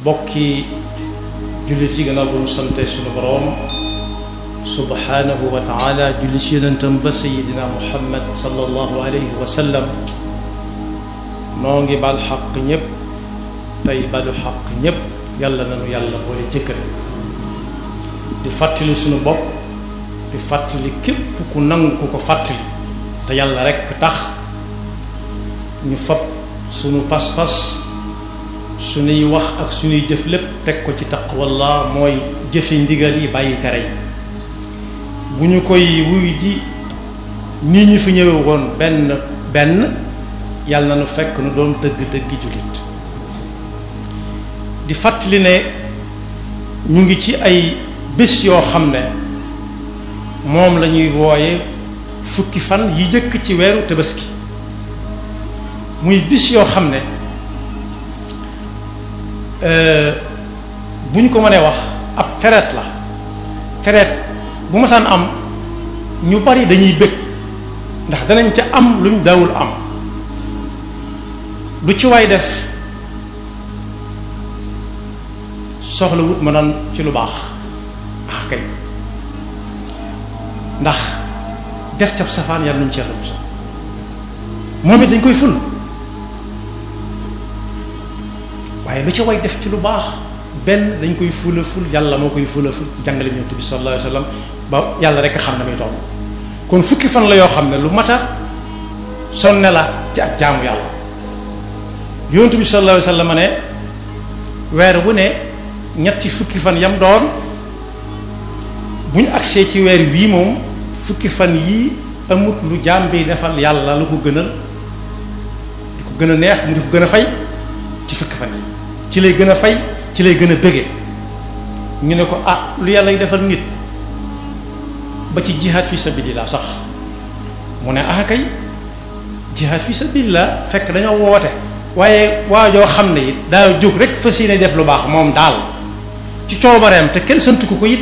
bokki jullit yi gannaaw bu ñu sante sunu boroom subhanahu wa taala julli ci yonentam ba sayidina muhammad sallallahu alayhi wa sallam noo ngi bal xaq ñépp tey balu xaq ñépp yàlla nanu yàlla boole jëkkal di fàttali sunu bopp di fàttali képp ku nangu ku ko fàttali te yàlla rekk tax ñu fab sunu pas-pas sunuy wax ak sunuy jëf lépp teg ko ci taqwallah mooy jëfe ndigal yi bàyyi tere yi bu ñu koy wuy ji nii ñu fi ñëwee woon benn yàlla na nu fekk nu doon dëgg-dëggi jullit di fàttali ne ñu ngi ci ay bés yoo xam ne moom la ñuy wooye fukki fan yi jëkk ci weeru tabaski muy bis yoo xam ne bu ñu ko mënee wax ab traite la traite bu masaan am ñu bari dañuy bëgg ndax danañ ca am luñ daawul am lu ci waay def soxla wut ma doon ci lu baax kay ndax def ca safaan yàlla nuñ ci yàlla musal moom it dañ koy ful waaye lu ca way def ci lu baax benn dañ koy fula ful yàlla moo koy fula ful ci jàngale Yonent bi sallallahu alayhi wa sallam ba yàlla rek a xam ne muy toll kon fukki fan la yoo xam ne lu mata sonne la ci ak jaamu yàlla Yonent bi sallallahu alayhi wa sallam ne weer bu ne ñetti fukki fan yam doon bu ñu agsee ci weer wii moom fukki fan yii amut lu jaam bi defal yàlla lu ko gënal di ko gën a neex mu di ko gën a fay ci fukki fan yi ci lay gën a fay ci lay gën a bëgge ñu ne ko lu yàlla y defal nit ba ci jihaad fi sabilillah sax mu ne kay jihaad fi sabilillah fekk dañoo woote waaye waajoo xam ne it daa jóg rek fas yéene def lu baax moom daal ci coobareem te kenn santu ko it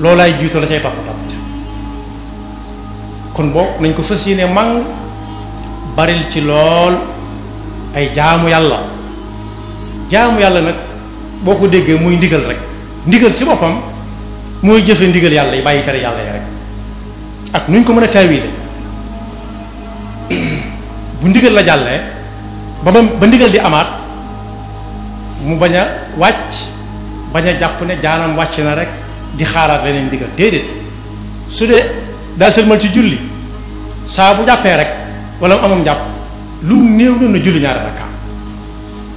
loolaay jiitu la cay topp ca kon boog nañ ko fas yéene màng baril ci lool ay jaamu yàlla nag boo ko déggee muy ndigal rek ndigal ci boppam mooy jëfe ndigal yàlla yi bàyyi tere yàlla yi rek ak nuñ ko mën a taawile bu ndigal la jàllee ba ndigal di amaat mu bañ a wàcc bañ a jàpp ne jaanam wàcc na rek di xaaraat leneen ndigal déedéet su dee daa sëlmal ci julli saa bu jàppee rek wala mu amam jàpp lu mu néew na julli ñaari rakka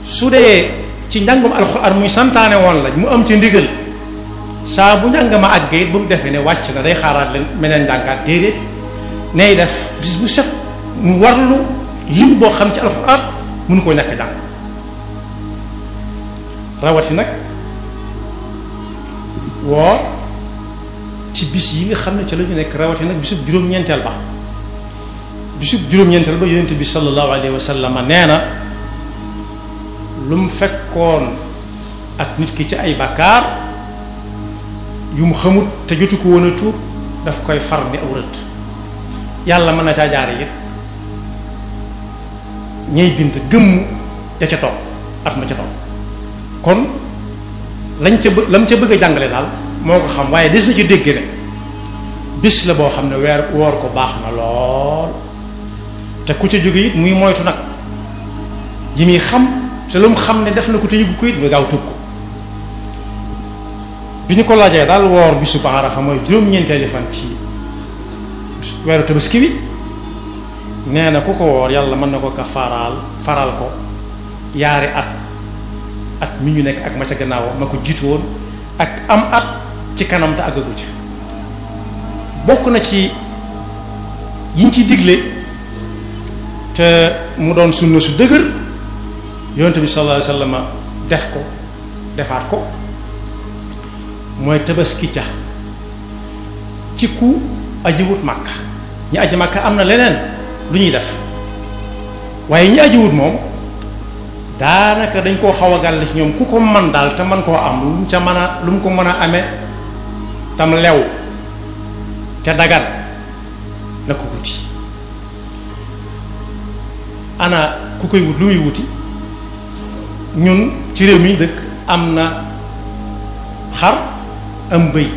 su dee ci njàngum alxuraan muy santaane woon la mu am ci ndigal saa bu njàng ma àggee it bu mu defee ne wàcc na day xaaraat leen meneen njàngaat déedéet nay def bis bu set mu warlu lim boo xam ci alxuraan mënu koo ñàkk jàng rawati nag woor ci bis yi nga xam ne ci la ñu nekk rawati nag bisub juróom-ñeenteel ba yonent bi sallallahu alayhi wa sallam nee na lu mu fekkoon ak nit ki ci ay bàkkaar yu mu xamut te jotu ko woon a tuub daf koy far ni aw rëdd yàlla mën na caa jaare it ñay bind gëmm ya ca topp at ma ca topp kon lam ca bëgg a jàngale daal moo ko xam waaye des na ci dégg ne bis la boo xam ne woor ko baax na lool te ku ca jóge it muy moytu nag yi muy xam te lu mu xam ne def na ko te yëgu ko it nga gaaw tuub ko bi ñu ko laajee daal woor bisu Arafa mooy juróom-ñeenteeli fan ci weeru tabaski bi nee na ku ko woor yàlla mën na ko faral ko yaari at mi ñu nekk ak ma ca gannaaw ma ko jiitu woon ak am at ci kanam te àggagu ca bokk na ci yiñ ci digle te mu doon sunna su dëgër yonent bi sallallahu alayhi wasallam def ko defaat ko mooy tabaski ca ci ku ajiwut màkk ñi aji màkk am na leneen lu ñuy def waaye ñi ajiwut moom daanaka dañ koo xaw a gàll ci ñoom ku ko man daal te man koo am lu mu ko mën a amee tam lew ca dagan na ko guti ana ku koy wut lu muy wuti ñun ci réew mi dëkk am na xar am bëy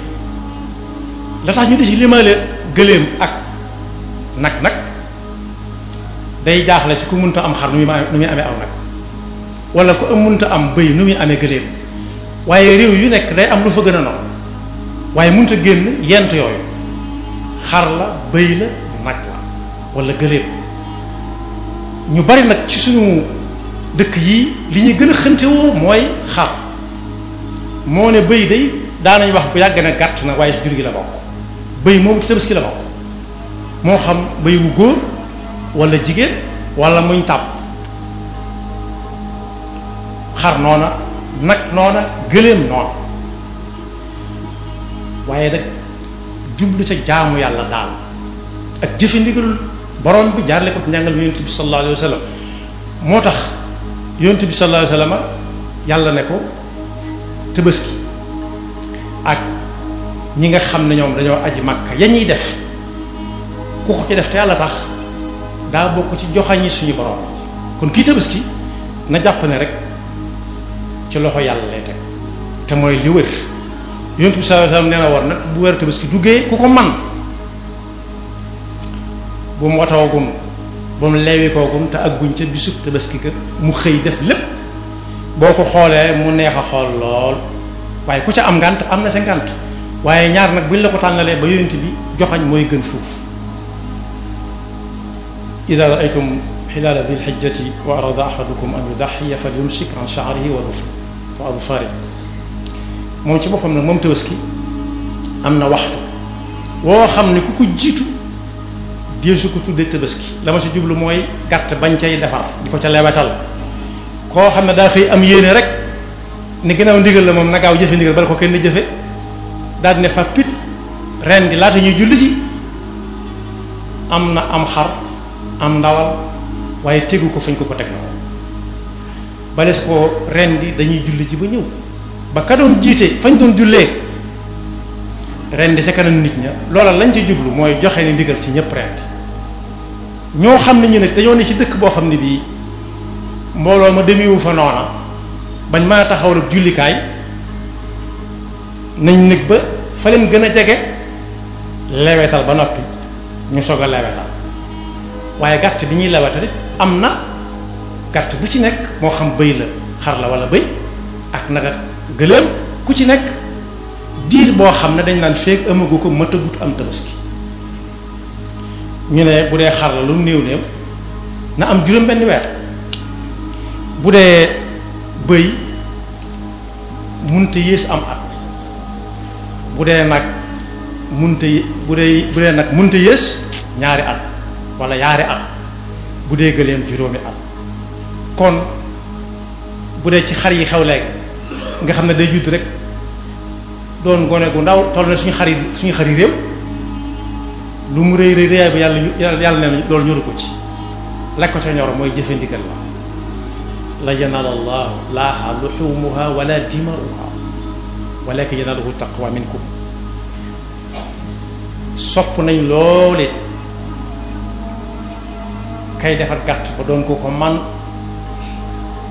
la tax ñu di ci limaale gëléem ak nag day jaaxle ci ku mënta am xar nu muy amee aw nag wala ku mënta am bëy nu muy amee gëléem waaye réew yu nekk day am lu fa gën a noonu waaye mënta génn yent yooyu xar la bëy la nag la wala gëléem ñu bari nag ci suñu dëkk yi li ñuy gën a xëntewoo mooy xar moo ne bëy day daanañ wax bu yàgg na gàtt na waaye ci jur gi la bokk bëy moom ci tabaski la bokk moo xam bëy wu góor wala jigéen wala muñ tàpp xar noona nag noona gëléem noona waaye nag jublu ca jaamu yàlla daal ak jëfe ndigalul borom bi jaarle ko ci njàngal bi yonent bi sallallahu alayhi wa sallam moo tax yonent bi sallallahu alayhi wa sallam yàlla ne ko tabaski ak ñi nga xam ne ñoom dañoo aji Makka ya ñuy def ku ko ci def te yàlla tax daa bokk ci joxañi suñu borom kon kii tabaski na jàpp ne rek ci loxo yàlla lay teg te mooy li wër yonent bi sallallahu alayhi wa sallam nee na war nag bu weeru tabaski duggee ku ko man bu mu watoogun ba mu leewi koogun te agguñ ca bisub tabaski ka mu xëy def lépp boo ko xoolee mu neex a xool lool waaye ku ca am ngànt am na sa ngànt waaye ñaar nag buñ la ko tànnalee ba yonent bi joxañ mooy gën fuuf ida raaytum xilaala di lxijjati wa arada ahadukum an yudaxiya fal yumsik an shaarihi wa adfari moom ci boppam nag moom tabaski am na waxtu woo xam ne ku ko jiitu deesu ko tuddee tabaski la ma sa jublu mooy gàtt bañ cay defar di ko ca lewetal koo xam ne daa xëy am yéene rek ne gannaaw ndigal la moom na gaaw jëfe ndigal bala ko kenn jëfe daal ne fa pit ren di laata ñuy julli ci am na am xar am ndawal waaye tegu ko fañ ko teg na bales ko ren di dañuy julli ci ba ñëw ba ka doon jiite fañ doon jullee ren di sa kanam nit ña loola lañ ci jublu mooy joxe ni ndigal ci ñëpp ren ñoo xam ne ñu ne dañoo ne ci dëkk boo xam ne bii mbooloo ma demewu fa noona bañ mën a taxaw rek jullikaay nañ nekk ba fa leen gën a jege lewetal ba noppi ñu soog a lewetal waaye gàtt bi ñuy lewetal it am na gàtt bu ci nekk moo xam bëy la xar la wala bëy ak naka gëléem ku ci nekk diir boo xam ne dañ naan feeg amagu ko matagut am tabaski ñu ne bu dee xar la lu mu néew néew na am juróom benn weer bu dee bëy munte yées am at bu dee nag munte bu dee nag munte yées ñaari at wala yaari at bu dee gëléem juróomi at kon bu dee ci xar yi xew léegi nga xam ne day judd rek doon gone gu ndaw toll na suñu xar yi réew lu mu rëy rëyaay ba yàlla nee na loolu ñoru ko ci la ko ca ñor mooy jëfe ndigal la yanaal allahu laaha luxumuha wala dimauha walakin yanaaluhu taqwa minkum sopp nañ loolee kay defar gàtt ba doon ko man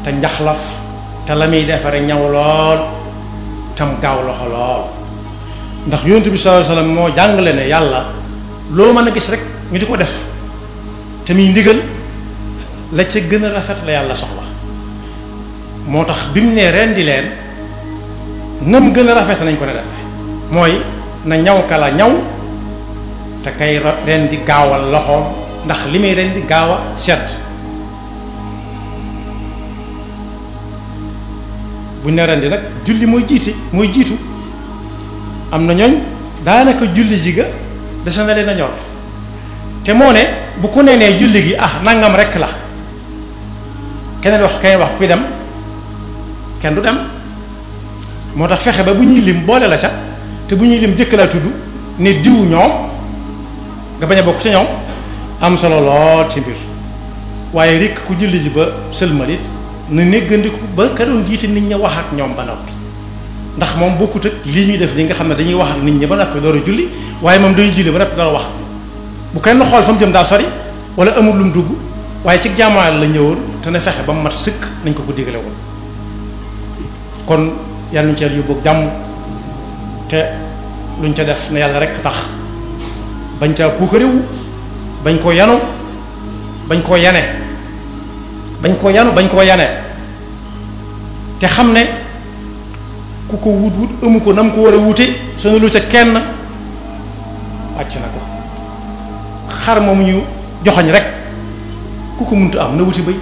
te njaxlaf te la muy defare ñaw lool tam gaaw loxo lool ndax yonent bi sallallahu alayhi wasallam moo jàngale ne yàlla loo mën a gis rek ñu di ko def te muy ndigal la ca gën a rafet la yàlla soxla moo tax bi mu nee rendi leen nam gën a rafet nañ ko ne defe mooy na ñaw kala ñaw te kay rendi gaawal loxoom ndax li muy rendi gaaw a sedd bu ñu ne rendi nag julli mooy jiitu am na ñooñ daanaka julli ji ga dese na leen a ñor te moo ne bu ko nee julli gi nangam rekk la keneen wax kuy dem kenn du dem moo tax fexe ba bu ñuy lim boole la ca te bu ñuy lim jëkk laa tudd ne diw ñoom nga bañ a bokk ca ñoom am solo lool ci mbir waaye rek ku julli ji ba sëlmalit na néggandiku ba ka doon jiite nit ñi wax ak ñoom ba noppi ndax moom bokkut ak lii ñuy def li nga xam ne dañuy wax ak nit ñi ba noppi door a julli waaye moom dañuy julli ba noppi door a wax bu kenn xool fa mu jëm daa sori wala amul lu mu dugg waaye ci jaamuwaale la ñëwoon te na fexe ba mu mat sëkk nañ ko digale woon. kon yàlla nañu ci yàlla yóbbu jàmm te luñ ca def na yàlla rek tax bañ caa puukarewu bañ koo yanu bañ koo yane bañ koo yane te xam ne ku ko wut amu ko nam ko war a wute sunu lu ca kenn wàcc na ko. xar moomu ñu joxoñ rek ku ko munta am na wuti bëy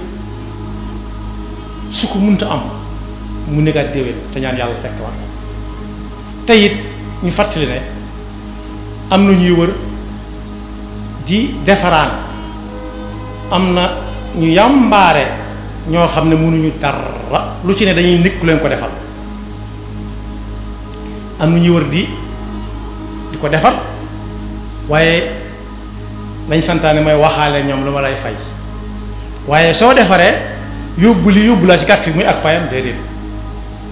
su ko munta am mu négaat déwén te ñaan yàlla fekk war ko te it ñu fàttali ne am na ñuy wër di defaraan am na ñu yàmbaare ñoo xam ne mënuñu dara lu ci ne dañuy nekk ku leen ko defal am na ñuy wër di ko defar waaye lañ santaane mooy waxaale ñoom lu ma lay fay waaye soo defaree yóbbu li yóbbu laa ci carte bi muy ak payam déedéet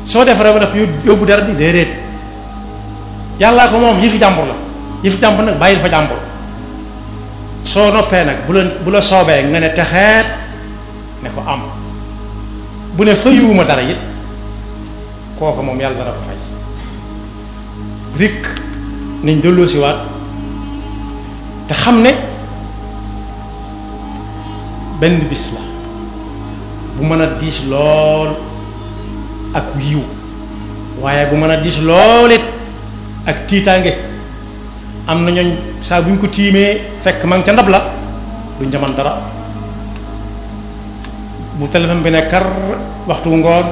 soo defaree ba def yóbbu dara bi déedéet yàllaa ko moom yëfi jàmbur la yëfi jàmbur nag bàyyil fa jàmbur soo noppee nag bu la soobee nga ne texeet ne ko am bu ne fayuwuma dara it kooku moom yàlla dana ko fay rikk nañ delloo si waat te xam ne benn bis la bu mën a diis lool ak yiw waaye bu mën a diis lool it ak tiitaange am na ñooñ saa buñ ko tiimee fekk ma ngi ca ndab la duñ jaman dara bu téléphone bi ne kar waxtu ngoon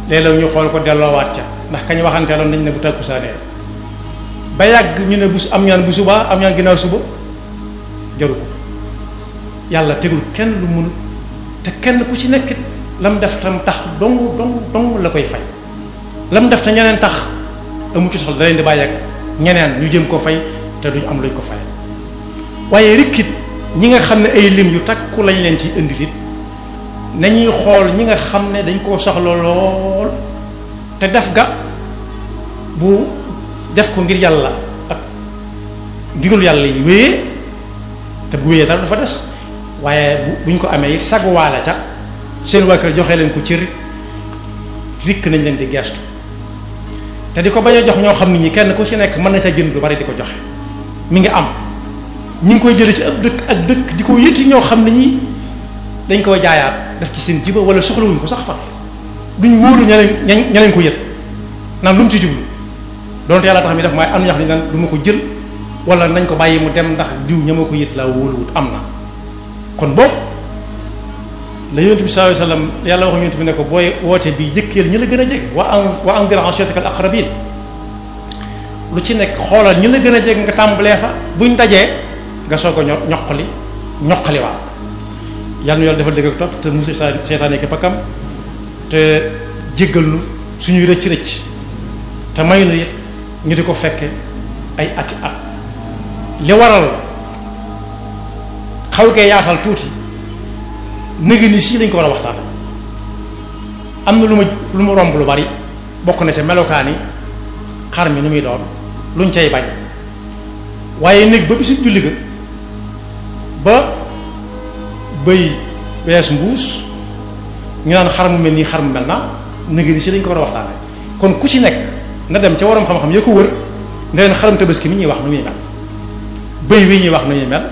léeg-léeg ñu xool ko delloowaat ca ndax kañ waxanteeloon nañ ne bu takkusaanee ba yàgg ñu ne am ñaan bu subaa am ñaan ginnaaw suba jaru ko yàlla tegul kenn lu mënut te kenn ku ci nekk lam def tam tax dong la koy fay lam def te ñeneen tax amu ci soxla da leen di bàyyi ak ñeneen ñu jëm koo fay te duñ am luñ ko fay waaye rikkit ñi nga xam ne ay lim yu takku lañ leen ci indi it nañuy xool ñi nga xam ne dañ koo soxla lool te def ga bu def ko ngir yàlla ak ndigalu yàlla yi wéyee te bu wéyee dara du fa des waaye buñ ko amee it saguwaale ca seen waa kër joxe leen ko ci rikk nañ leen di gestu te di ko bañ a jox ñoo xam nit ñi kenn ku ci nekk mën na ca jënd lu bari di ko joxe mi ngi am ñi ngi koy jële ci ab dëkk ak dëkk di ko yëtti ñoo xam ne ñi dañ koy jaayaat def ci seen jiba wala soxlawuñ ko sax far duñ wóolu ña leen ko yët naan lu mu ci jublu donte yàlla tax mi def may am na ñoo xam ne naan du ma ko jël wala nañ ko bàyyi mu dem ndax diw ña ma ko yët laa wóoluwut am na kon boobu la yonent bi sallallahu alayhi wasallam yàlla wax yonent bi ne ko booy woote bii jëkkeel ñi la gën a jege wa anzir ashiratak al aqrabin lu ci nekk xoolal ñi la gën a jege nga tàmbalee fa buñ dajee nga soog a ñoqali waa yàlla na yàlla defal dëgg ak topp te musu seytaane ki pakkam te jéggal nu suñuy rëcc te may nu it ñu di ko fekke ay ati at li waral xaw kee yaatal tuuti nëgë ni sii lañ ko war a waxtaan am na lu ma romb lu bari bokk na ca melokaani xar mi nu muy doon luñ cay bañ waaye néeg ba bisu julli ga ba bëy wees mbuus ñu naan xar mu mel nii xar mu mel naa nëgë ni sii lañ ko war a waxtaane kon ku ci nekk na dem ca waram xam-xam ya ko wër nga leen xaram tabaski mi ñuy wax nu muy mel bëy wi ñuy wax nu ñuy mel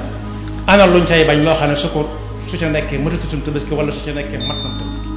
ana luñ cay bañ loo xam ne su ca nekkee matatutum tabaski wala su ca nekkee mat nam tabaski